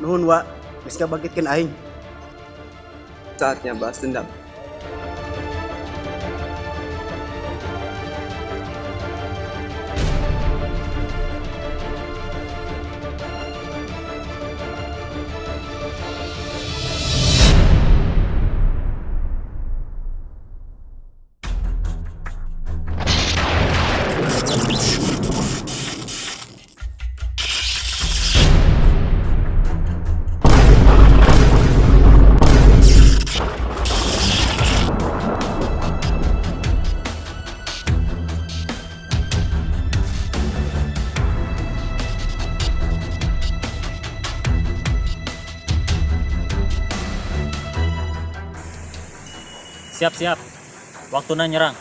Nuhun, Wa, geus ngabangkitkeun aing. Saatnya balas dendam. Siap-siap. Waktuna nyerang.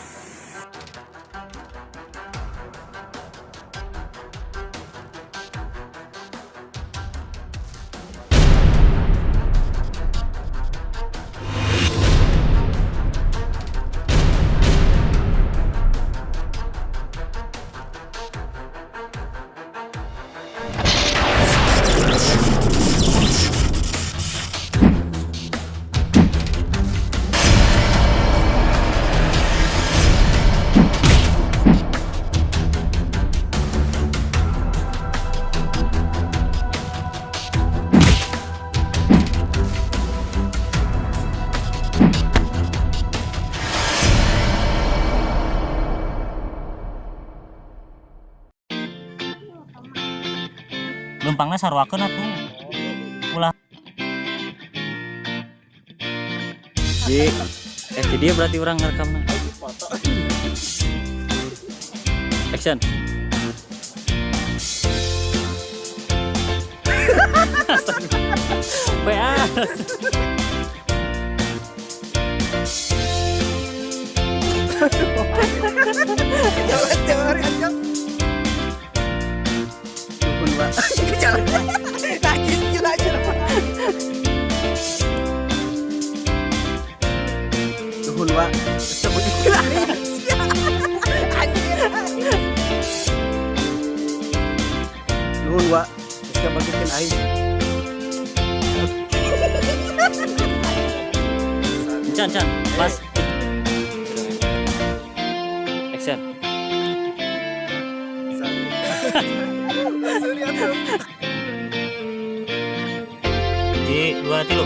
Leumpangna saruakeun atuh. Ulah. Ji, jadi berarti orang ngerekamna. Action. PA. Jangan, jangan, jangan. Nuhun, Wa. Jalan. Lagi, gila, gila. Nuhun, Wa. Sebut anjir. Nuhun, Wa. Geus ngabangkitkeun aing. Can, can, pas. Action. Ji, dua, tilu.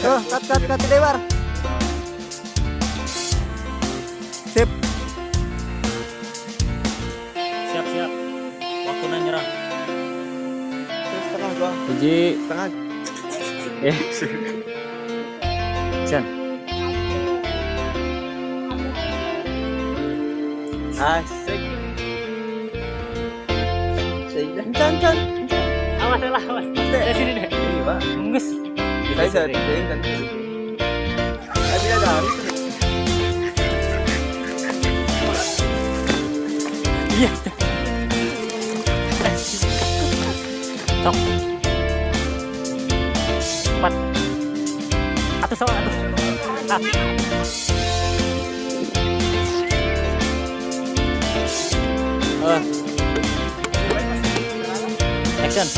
Oh, cut, cut, cut, Dewar. Sip. Siap-siap. Waktuna nyerang. Setengah gua. Hiji. Setengah. Action. Asik. Can, can. Awas lah, awas. Dari sini deh. Iya, Pak. Geus. Saya sering kan. Saya tidak ada. Iya. Sok. 4. Atuh sok atuh. Ah. Action.